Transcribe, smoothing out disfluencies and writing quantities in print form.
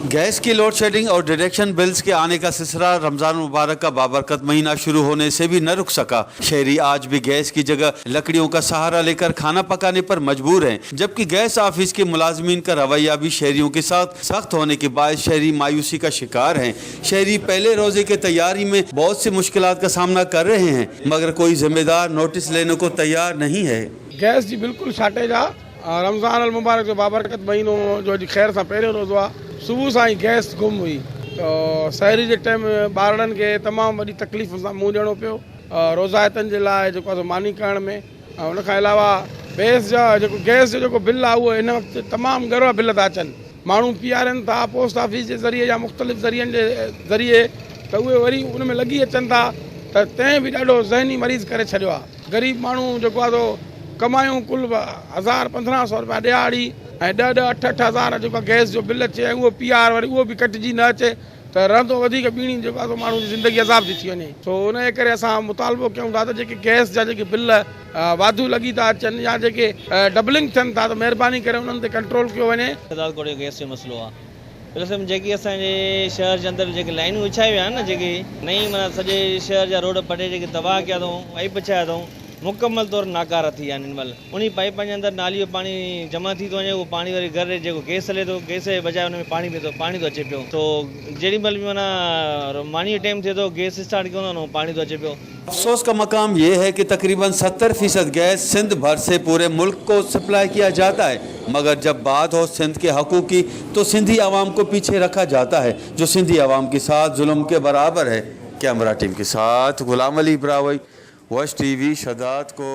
Gas की load shedding और deduction bills के आने का सिलसिला रमज़ान मुबारक का बाबरकत महीना शुरू होने से भी न रुक सका। शहरी आज भी गैस की जगह लकड़ियों का सहारा लेकर खाना पकाने पर मजबूर हैं, जबकि गैस ऑफिस के मुलाजमीन का रवैया भी शहरियों के साथ सख्त होने के बायस शहरी मायूसी का शिकार हैं। शहरी पहले रोज़े की तैयारी में बहुत सी मुश्किलात का सामना कर रहे हैं, मगर कोई जिम्मेदार नोटिस लेने को तैयार नहीं है। गैस जी बिल्कुल शार्टेज आहे। रमज़ान अल मुबारक जो बाबरकत महीनो जो अॼु ख़ैर सां पहिरियों रोज़ो आहे, सुबुह सां ई गैस गुम हुई त सहरी जे टाइम ॿारड़नि खे तमामु वॾी तकलीफ़ सां मुंहुं ॾियणो पियो रोज़ाइतनि जे लाइ जेको आहे मानी करण में। ऐं उन खां अलावा गैस जा जेको गैस जो जेको बिल आहे, उहो हिन वक़्तु तमामु ॻरो बिल था अचनि। माण्हू पीआरनि था पोस्ट ऑफिस जे ज़रिए या मुख़्तलिफ़ ज़रियनि जे ज़रिए, त उहे वरी उन में लॻी अचनि था, त तंहिं बि ॾाढो ज़हनी मरीज़ करे छॾियो आहे। ग़रीब माण्हू जेको आहे सो कमायूं कुल 1000 1500 रुपया ॾिहाड़ी ऐं 10 10 8 8 हज़ार जेको आहे गैस जो बिल अचे ऐं उहो पी आर वरी उहो बि कटिजी न अचे त रहंदो वधीक ॿीणी जेको आहे सो माण्हू जी ज़िंदगी अज़ाब थी थी वञे। सो उन जे करे असां मुतालबो कयूं था त जेके गैस जा जेके बिल वाधू लॻी था अचनि या जेके डबलिंग थियनि था, त महिरबानी करे उन्हनि ते कंट्रोल कयो वञे। शहदादकोट जो गैस जो मसइलो आहे। प्लस में जेकी असांजे शहर जे अंदरि जेके लाइनूं विछाई विया आहिनि न, जेके नई माना सॼे शहर जा रोड पटे जेके तबाह कया अथऊं, पाइप विछाया अथऊं, मुकमल तौर नाकारा थी विया आहिनि। हिन महिल उन पाइपनि जे अंदरि नाली जो पाणी जमा थी थो वञे, उहो पाणी वरी घर जेको गैस हले थो, गैस जे बजाए हुन में पाणी पए थो, पाणी थो अचे पियो। तो जेॾी महिल बि माना मानी जो टाइम थिए थो, गैस स्टार्ट कयूं था, पाणी थो अचे पियो। अफसोस का मकाम ये है कि तकरीबन 70% गैस सिंध भर से पूरे मुल्क को सप्लाई किया जाता है, मगर जब बात हो सिंध के हकूक़ की तो सिंधी आवाम को पीछे रखा जाता है, जो सिंधी आवाम के साथ जुल्म के बराबर है। कैमरा टीम के साथ गुलाम अली ब्रावई, वश टीवी, शदाद को।